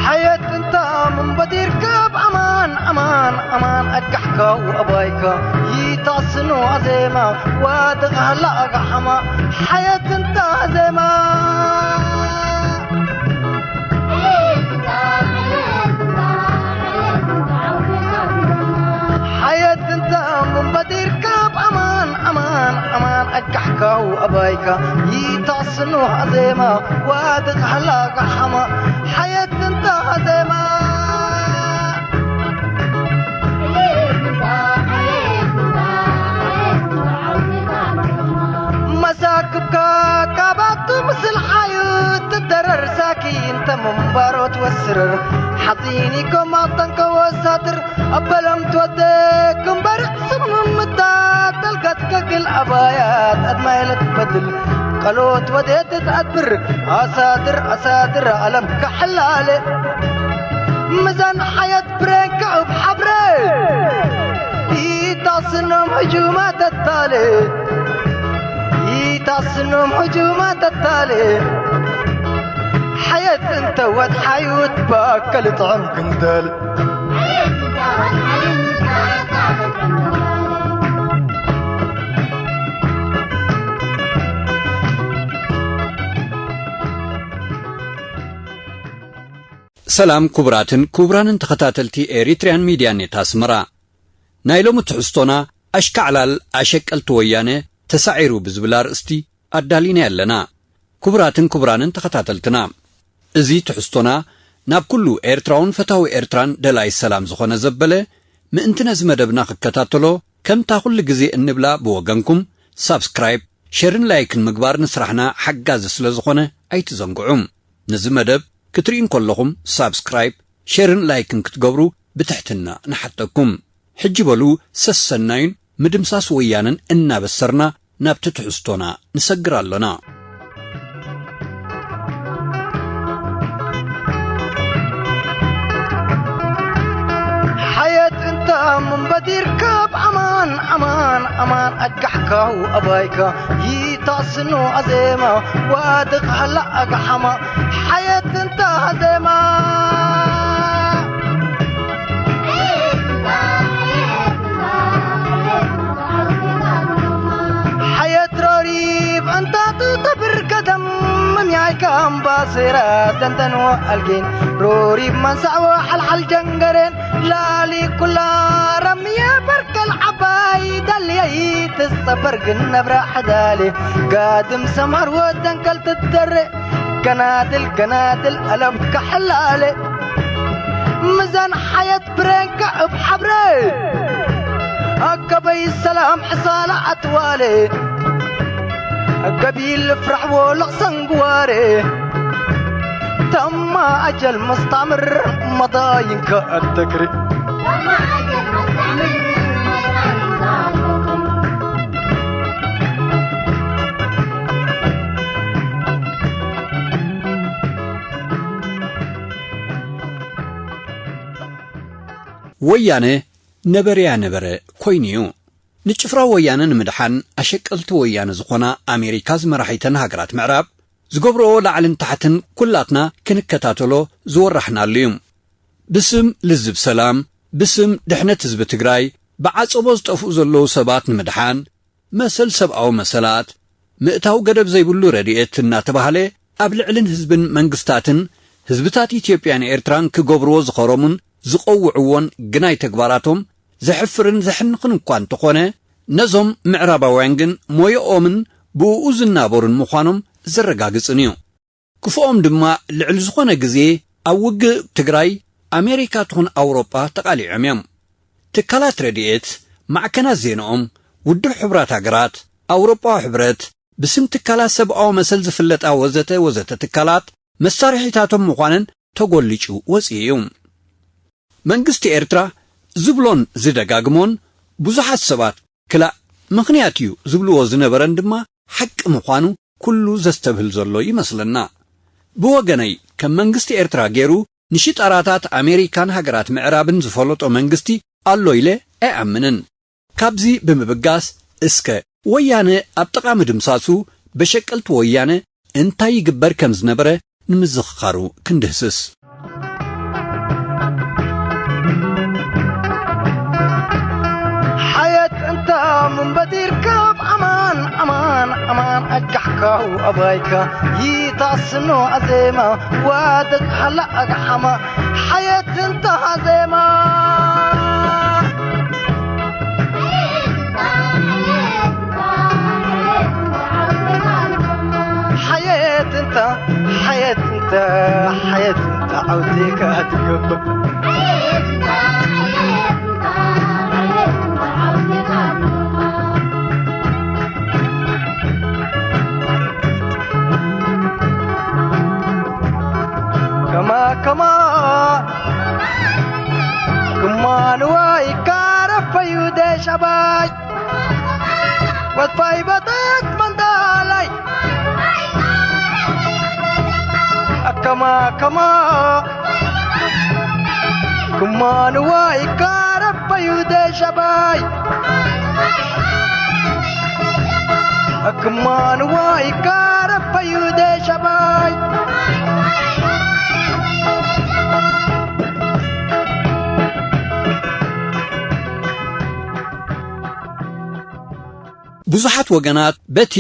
ሓየት እንታ ምንበዲርካ ብኣማን ኣማን ኣማን ኣጋሕካ ወኣባይካ ይታስኖ ኣዜማ ዋድቕ ሃላ ኣጋሓማ ሓየት እንታ ዜማ ሓየት እንታ ምንበዲርካ ብኣማን ኣማን ኣማን ኣጋሕካ ወኣባይካ ይታስኖ ኣዜማ ዋድቕ ሃላ ኣጋሓማ ሓየት እንታ ዜማ መሳክብካ ካባቱ ምስል ሓዩ ትደረር ሳኪን ተምንባሮ ትወስርር ሓፂኒኮ ማጠንከ ወሳትር ኣበለም ትወደ ክምበር ስምምታ ተልጋት ከግል ኣባያት ኣድማይለት በድል ቀሎት ወዴት ትኣድብር ኣሳድር ኣሳድር ኣለም ከሕላለ ምዛን ሓየት ብሬን ከእብ ሓብረ ይታስኖም ህጁማ ተታለ ይታስኖም ህጁማ ተታለ ሓየት እንተ ወድሓዩት በኣከል ጥዕም ክንደል ሰላም ክቡራትን ክቡራንን ተኸታተልቲ ኤሪትሪያን ሚድያ ኔት ኣስመራ። ናይ ሎሚ ትሕዝቶና ኣሽካዕላል ኣሸቀልቲ ወያነ ተሳዒሩ ብዝብል ኣርእስቲ ኣዳሊና ኣለና። ክቡራትን ክቡራንን ተኸታተልትና፣ እዚ ትሕዝቶና ናብ ኩሉ ኤርትራውን ፈታዊ ኤርትራን ደላይ ሰላም ዝኾነ ዘበለ፣ ምእንቲ ነዚ መደብና ክከታተሎ፣ ከምታ ኩሉ ግዜ እንብላ ብወገንኩም ሳብስክራይብ፣ ሸርን ላይክን ምግባር ንስራሕና ሓጋዚ ስለ ዝኾነ ኣይትዘንግዑ። ነዚ መደብ ክትርእዩ እንከለኹም ሳብስክራይብ፣ ሸርን ላይክን ክትገብሩ ብትሕትና ንሓተኩም። ሕጂ በሉ ሰሰናዩን ምድምሳስ ወያነን እናበሰርና ናብቲ ትሕዝቶና ንሰግር ኣሎና። ሓየት እንተ ምንበዲር ካብ ኣማን ኣማን ኣማን ኣጋሕካው ኣባይካ ይታስኖ ኣዜማ ዋድቕ ሃላ ኣጋሓማ ሓየት እንተ ኣዜማ ሓየት ረሪብ እንታቱ ተብርከተም ምምያይካ ኣምባሴራ ተንተንዎ ኣልጌን ሮሪብ መንሳዕዎ ሓልሓል ጀንገሬን ላሊ ኩላ ረምየ በርከል ዓባይ ደልየይ ትጸበር ግን ነብራ ሕዳሌ ጋድም ሰማር ወደንከል ትደረ ገናድል ገናድል ኣለም ካሕላለ ምዛን ሓየት ብሬንካ እብ ሓብረ ኣከበይ ሰላም ሕሳላ ኣትዋለ ገቢል ፍራሕ ወለቕ ሰንግዋረ ተማ ኣጀል መስታምር መዳይንካ ኣተክሪ ወያነ ነበረያ ነበረ ኮይኑ እዩ። ንጭፍራ ወያነ ንምድሓን ኣሸቀልቲ ወያነ ዝኾና ኣሜሪካ ዝመራሒተን ሃገራት ምዕራብ ዝገብርኦ ላዕልን ታሕትን ኩላትና ክንከታተሎ ዝወራሕናሉ እዩ። ብስም ልዝብ ሰላም፣ ብስም ድሕነት ህዝቢ ትግራይ ብዓጸቦ ዝጠፍኡ ዘለዉ ሰባት ንምድሓን፣ መሰል ሰብኣዊ መሰላት፣ ምእታው ገደብ ዘይብሉ ረድኤት እናተባህለ ኣብ ልዕልን ህዝብን መንግስታትን ህዝብታት ኢትዮጵያን ኤርትራን ክገብርዎ ዝኸረሙን ዝቐውዕዎን ግናይ ተግባራቶም ዘሕፍርን ዘሕንኽን እኳ እንተኾነ፣ ነዞም ምዕራባውያን ግን ሞዮኦምን ብእኡ ዝናበሩን ምዃኖም ዘረጋግጽን እዩ። ክፉኦም ድማ ልዕሊ ዝኾነ ግዜ ኣብ ውግእ ትግራይ ኣሜሪካ ትኹን ኣውሮጳ ተቓሊዖም እዮም። ትካላት ረድኤት፣ ማዕከናት ዜናኦም፣ ውድብ ሕቡራት ሃገራት፣ ኣውሮጳዊ ሕብረት፣ ብስም ትካላት ሰብኣዊ መሰል ዝፍለጣ ወዘተ ወዘተ ትካላት መሳርሒታቶም ምዃነን ተጎሊጩ ወጺኡ እዩ። መንግስቲ ኤርትራ ዝብሎን ዝደጋግሞን ብዙሓት ሰባት ክላእ ምኽንያት እዩ ዝብልዎ ዝነበረን ድማ ሓቂ ምዃኑ ኩሉ ዘስተብህል ዘሎ ይመስለና። ብወገነይ ከም መንግስቲ ኤርትራ ገይሩ ንሽጣራታት ኣሜሪካን ሃገራት ምዕራብን ዝፈለጦ መንግስቲ ኣሎ ኢለ ኣይኣምንን። ካብዚ ብምብጋስ እስከ ወያነ ኣብ ጥቓ ምድምሳሱ በሸቀልቲ ወያነ እንታይ ይግበር ከም ዝነበረ ንምዝኽኻሩ ክንድህስስ። ሓየት እንተ ምንበዲርካ ኣማን ኣማን ኣማን ኣጋሕካው ኣባይካ ይታስኖ ኣዜማ ዋደግ ሃላ ኣግሓማ ሓየት እንተ ኣዜማ ሓየት እንተ ሓየት እንተ ሓየት እንተ ዓውዲካ ትገብር ከማ ከማ ክማንዋ ይካረፈዩ ደሻባይ ወጥፋይ በጠቅ መንዳላይ ኣከማ ከማ ክማንዋ ይካረፈዩ ደሻባይ ክማንዋ ይካረፈዩ ደሻባይ ብዙሓት ወገናት በቲ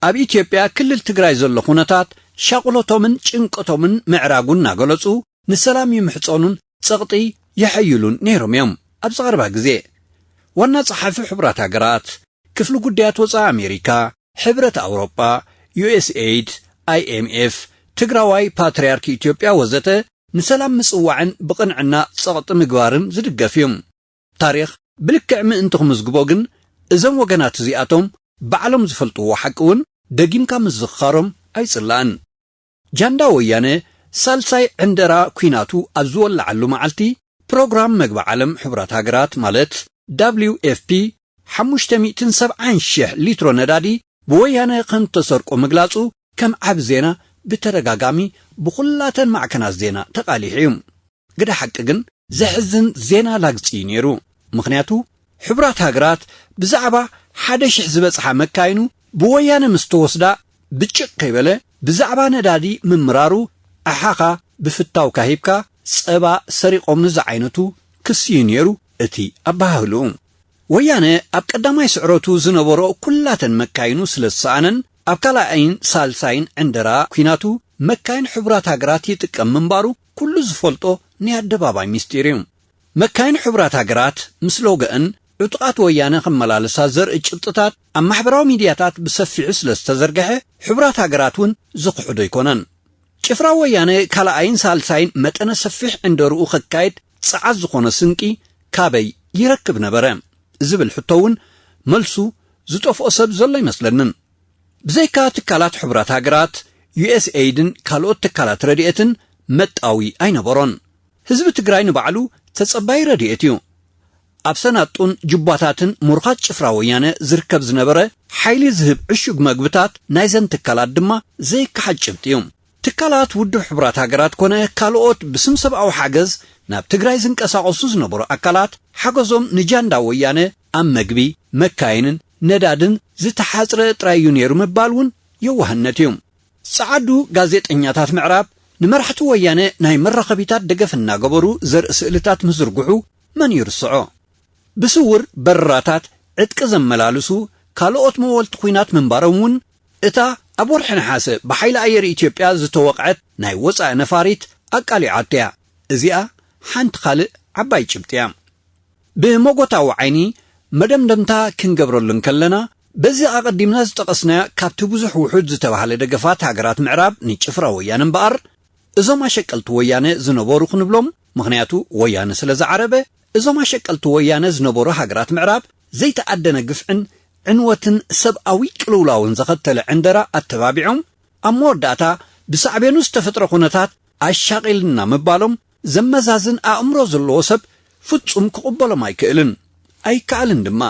ኣብ ኢትዮጵያ ክልል ትግራይ ዘሎ ኩነታት ሻቕሎቶምን ጭንቀቶምን ምዕራጉ እናገለጹ ንሰላም ይምሕጸኑን ጸቕጢ የሐይሉን ነይሮም እዮም። ኣብዚ ቀረባ ግዜ ዋና ጸሓፊ ሕቡራት ሃገራት፣ ክፍሊ ጉዳያት ወጻኢ ኣሜሪካ፣ ሕብረት ኣውሮጳ፣ ዩኤስኤይድ፣ ኣይኤምኤፍ፣ ትግራዋይ ፓትርያርክ ኢትዮጵያ ወዘተ ንሰላም ምጽዋዕን ብቕንዕና ጸቕጢ ምግባርን ዝድገፍ እዩ። ታሪኽ ብልክዕ ምእንቲ ክምዝግቦ ግን እዞም ወገናት እዚኣቶም ባዕሎም ዝፈልጥዎ ሓቂ እውን ደጊምካ ምዝኽኻሮም ኣይጽላእን። ጃንዳ ወያነ ሳልሳይ ዕንደራ ኲናቱ ኣብ ዝወለዓሉ መዓልቲ ፕሮግራም መግቢ ዓለም ሕቡራት ሃገራት ማለት ደብሊው ኤፍ ፒ ሓሙሽተ ሚእትን ሰብዓን ሽሕ ሊትሮ ነዳዲ ብወያነ ከም ተሰርቆ ምግላጹ ከም ዓቢ ዜና ብተደጋጋሚ ብኹላተን ማዕከናት ዜና ተቓሊሑ እዩ። ግደ ሓቂ ግን ዘሕዝን ዜና ላግጺ እዩ ነይሩ። ምኽንያቱ ሕቡራት ሃገራት ብዛዕባ ሓደ ሽሕ ዝበጽሓ መካይኑ ብወያነ ምስ ተወስዳ ብጭቕ ከይበለ ብዛዕባ ነዳዲ ምምራሩ ኣሓኻ ብፍታውካ ሂብካ ጸባ ሰሪቖምኒ ዝዓይነቱ ክሲ እዩ ነይሩ እቲ ኣበሃህልኡ። ወያነ ኣብ ቀዳማይ ስዕረቱ ዝነበሮ ኩላተን መካይኑ ስለ ዝሰኣነን ኣብ ካልኣይን ሳልሳይን ዕንደራ ኲናቱ መካይን ሕቡራት ሃገራት ይጥቀም ምንባሩ ኩሉ ዝፈልጦ ናይ ኣደባባይ ምስጢር እዩ። መካይን ሕቡራት ሃገራት ምስ ሎገአን ዕጡቓት ወያነ ከመላልሳ ዘርኢ ጭብጥታት ኣብ ማሕበራዊ ሚድያታት ብሰፊሑ ስለ ዝተዘርግሐ ሕቡራት ሃገራት እውን ዝኽሕዶ ኣይኮነን። ጭፍራ ወያነ ካልኣይን ሳልሳይን መጠነ ሰፊሕ ዕንደርኡ ከካይድ ጸዓት ዝኾነ ስንቂ ካበይ ይረክብ ነበረ ዝብል ሕቶ እውን መልሱ ዝጠፍኦ ሰብ ዘሎ ኣይመስለንን። ብዘይካ ትካላት ሕቡራት ሃገራት፣ ዩኤስኤይድን ካልኦት ትካላት ረድኤትን መጣዊ ኣይነበሮን። ህዝቢ ትግራይ ንባዕሉ ተጸባይ ረድኤት እዩ። ኣብ ሰናጡን ጅባታትን ምሩኻት ጭፍራ ወያነ ዝርከብ ዝነበረ ሓይሊ ዝህብ ዕሹግ መግብታት ናይዘን ትካላት ድማ ዘይከሓድ ጭብጢ እዩ። ትካላት ውድብ ሕቡራት ሃገራት ኮነ ካልኦት ብስም ሰብኣዊ ሓገዝ ናብ ትግራይ ዝንቀሳቐሱ ዝነበሩ ኣካላት ሓገዞም ንጃንዳ ወያነ ኣብ መግቢ፣ መካይንን ነዳድን ዝተሓጽረ ጥራይ እዩ ነይሩ ምባል እውን የዋህነት እዩ። ጸዓዱ ጋዜጠኛታት ምዕራብ ንመራሕቲ ወያነ ናይ መራኸቢታት ደገፍ እናገበሩ ዘርኢ ስእልታት ምዝርግሑ መን ይርስዖ? ብስውር በረራታት ዕጥቂ ዘመላልሱ ካልኦት መወልቲ ኲናት ምንባሮም እውን እታ ኣብ ወርሒ ነሓሰ ብሓይሊ ኣየር ኢትዮጵያ ዝተወቕዐት ናይ ወጻኢ ነፋሪት ኣቃሊዓቶ እያ። እዚኣ ሓንቲ ካልእ ዓባይ ጭብጢ እያ። ብመጎታዊ ዓይኒ መደምደምታ ክንገብረሉ እንከለና በዚ ኣቐዲምና ዝጠቐስናዮ ካብቲ ብዙሕ ውሑድ ዝተባህለ ደገፋት ሃገራት ምዕራብ ንጭፍራ ወያነ እምበኣር፣ እዞም ኣሸቀልቲ ወያነ ዝነበሩ ክንብሎም፣ ምኽንያቱ ወያነ ስለ ዝዓረበ፣ እዞም ኣሸቀልቲ ወያነ ዝነበሩ ሃገራት ምዕራብ ዘይተኣደነ ግፍዕን ዕንወትን ሰብኣዊ ቅልውላውን ዘኸተለ ዕንደራ ኣተባቢዖም፣ ኣብ መወዳእታ ብሳዕቤኑ ዝተፈጥረ ኩነታት ኣሻቒልና ምባሎም ዘመዛዝን ኣእምሮ ዘለዎ ሰብ ፍጹም ክቕበሎም ኣይክእልን፣ ኣይከኣልን ድማ።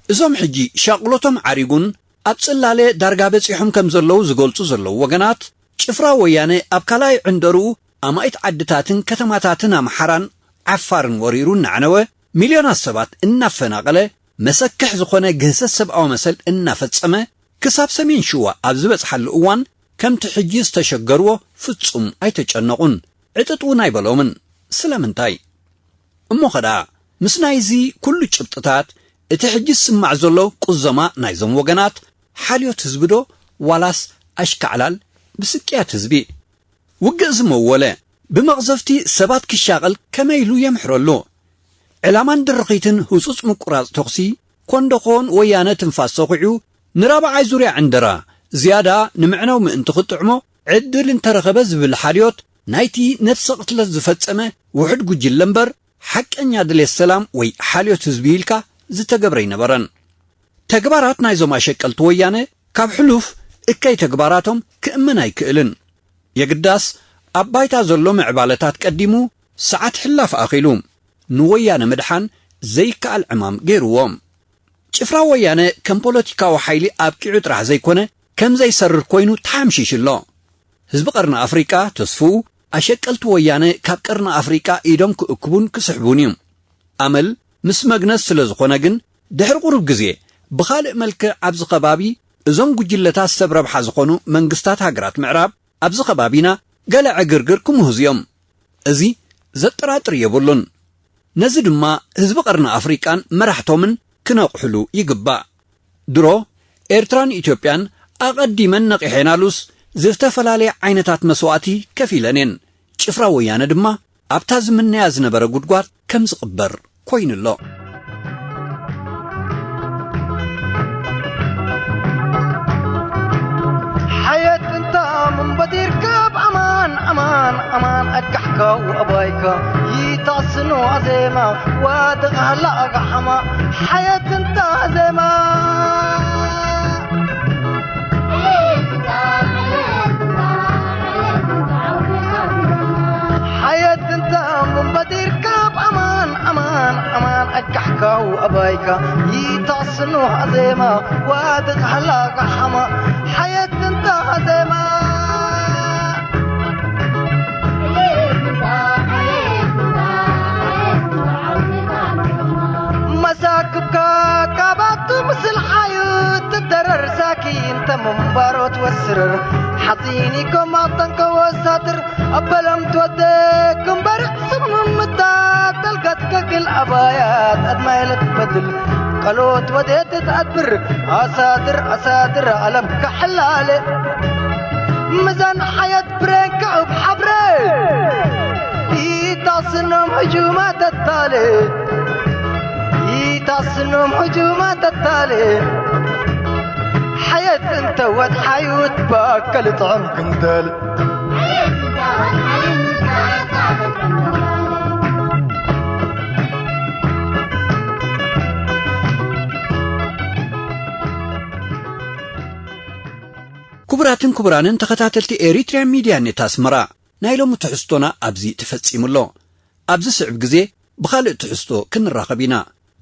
እዞም ሕጂ ሻቕሎቶም ዓሪጉን ኣብ ጽላለ ዳርጋ በጺሖም ከም ዘለዉ ዝገልጹ ዘለዉ ወገናት፣ ጭፍራ ወያነ ኣብ ካልኣይ ዕንደርኡ ኣማኢት ዓድታትን ከተማታትን ኣምሓራን ዓፋርን ወሪሩ እናዕነወ፣ ሚልዮናት ሰባት እናፈናቐለ፣ መሰክሕ ዝኾነ ግህሰት ሰብኣዊ መሰል እናፈጸመ፣ ክሳብ ሰሜን ሽዋ ኣብ ዝበጽሓሉ እዋን፣ ከምቲ ሕጂ ዝተሸገርዎ ፍጹም ኣይተጨነቑን። ዕጥጥ እውን ኣይበሎምን። ስለምንታይ? እሞ ኸኣ፣ ምስ ናይዚ ኩሉ ጭብጥታት፣ እቲ ሕጂ ዝስማዕ ዘሎ ቁዘማ ናይዞም ወገናት፣ ሓልዮት ህዝቢ ዶ ዋላስ ኣሽካዕላል ብስቅያት ህዝቢ? ውግእ ዝመወለ፣ ብመቕዘፍቲ ሰባት ክሻቐል ከመይ ኢሉ የምሕረሉ? ዕላማን ድርኺትን ህጹጽ ምቁራጽ ተኹሲ፣ ኮንዶ ኮን ወያነ ትንፋስ ሰኺዑ፣ ንራብዓይ ዙርያ ዕንደራ ዝያዳ ንምዕናው ምእንቲ ክጥዕሞ ዕድል እንተረኸበ ዝብል ሓልዮት ናይቲ ነፍሰ ቅትለት ዝፈጸመ ውሑድ ጉጅለ እምበር፣ ሓቀኛ ድሌት ሰላም ወይ ሓልዮት ህዝቢ ኢልካ ዝተገብረ ኣይነበረን። ተግባራት ናይዞም ኣሸቀልቲ ወያነ ካብ ሕሉፍ እከይ ተግባራቶም ክእመን ኣይክእልን። የግዳስ ኣብ ባይታ ዘሎ ምዕባለታት ቀዲሙ ሰዓት ሕላፍ ኣኺሉ ንወያነ ምድሓን ዘይከኣል ዕማም ገይርዎም። ጭፍራ ወያነ ከም ፖለቲካዊ ሓይሊ ኣብቂዑ ጥራሕ ዘይኮነ ከም ዘይሰርር ኮይኑ ተሓምሺሹ ኣሎ። ህዝቢ ቀርኒ ኣፍሪቃ ተስፍኡ ኣሸቀልቲ ወያነ ካብ ቀርኒ ኣፍሪቃ ኢዶም ክእክቡን ክስሕቡን እዩ። ኣመል ምስ መግነዝ ስለ ዝኾነ ግን፣ ድሕሪ ቁሩብ ግዜ ብኻልእ መልክዕ ኣብዚ ከባቢ እዞም ጉጅለታት ሰብ ረብሓ ዝኾኑ መንግስታት ሃገራት ምዕራብ ኣብዚ ከባቢና ገለ ዕግርግር ክምህዙ እዮም። እዚ ዘጠራጥር የብሉን። ነዚ ድማ ህዝቢ ቀርኒ ኣፍሪቃን መራሕቶምን ክነቕሕሉ ይግባእ። ድሮ ኤርትራን ኢትዮጵያን ኣቐዲመን ነቒሐናሉስ ዝተፈላለየ ዓይነታት መስዋእቲ ከፊለን እየን። ጭፍራ ወያነ ድማ ኣብታ ዝምነያ ዝነበረ ጉድጓድ ከም ዝቕበር ኮይኑ ኣሎ። ሓየት እንታ ምንበዲር ካብ ኣማን ኣማን ኣማን ኣጋሕካ ወኣባይካ ይታስኖ ኣዜማ ዋድቓላ ኣጋሓማ ሓየት እንታ ዜማ ሓየት እንታ ምንበዲር ካብ ኣማን ኣማን ኣማን ኣጋሕካ ወኣባይካ ይታስኖ ኣዜማ ዋድቓላ ኣጋሓማ ሓየት እንታ ዜማ መሳክብካ ካባቱ ምስል ሓዩ ትደረር ሳኪ እንተ ምንባሮ ትወስርር ሓፂኒ ኮማጠን ከወሳትር ኣበለም ትወደ ክንበርዕ ስምምታ ተልጋት ከግል ኣባያት ኣድማይለት በድል ቀሎት ወዴት ትኣድብር ኣሳድር ኣሳድር ኣለም ከሕላለ ምዛን ሓየት ብሬን ከእብ ሓብረ ይታስኖም ህጁማ ተታለ ይታስኖም ህጁማ ተታለ ሓየት እንተ ወት ሓዩት ባከል ጥዕም ክንደል ክቡራትን ክቡራንን ተኸታተልቲ ኤሪትርያ ሚድያ ኔት ኣስመራ፣ ናይ ሎሚ ትሕዝቶና ኣብዚ ተፈጺሙ ኣሎ። ኣብ ዝስዕብ ግዜ ብኻልእ ትሕዝቶ ክንራኸብ ኢና።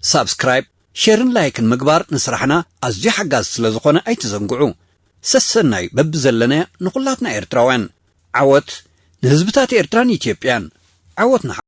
ሳብስክራይብ፣ ሼርን ላይክን ምግባር ንስራሕና ኣዝዩ ሓጋዚ ስለ ዝኾነ ኣይትዘንግዑ። ሰሰናዩ በብዘለናዮ ንኹላትና ኤርትራውያን። ዓወት ንህዝብታት ኤርትራን ኢትዮጵያን። ዓወት ንሓ-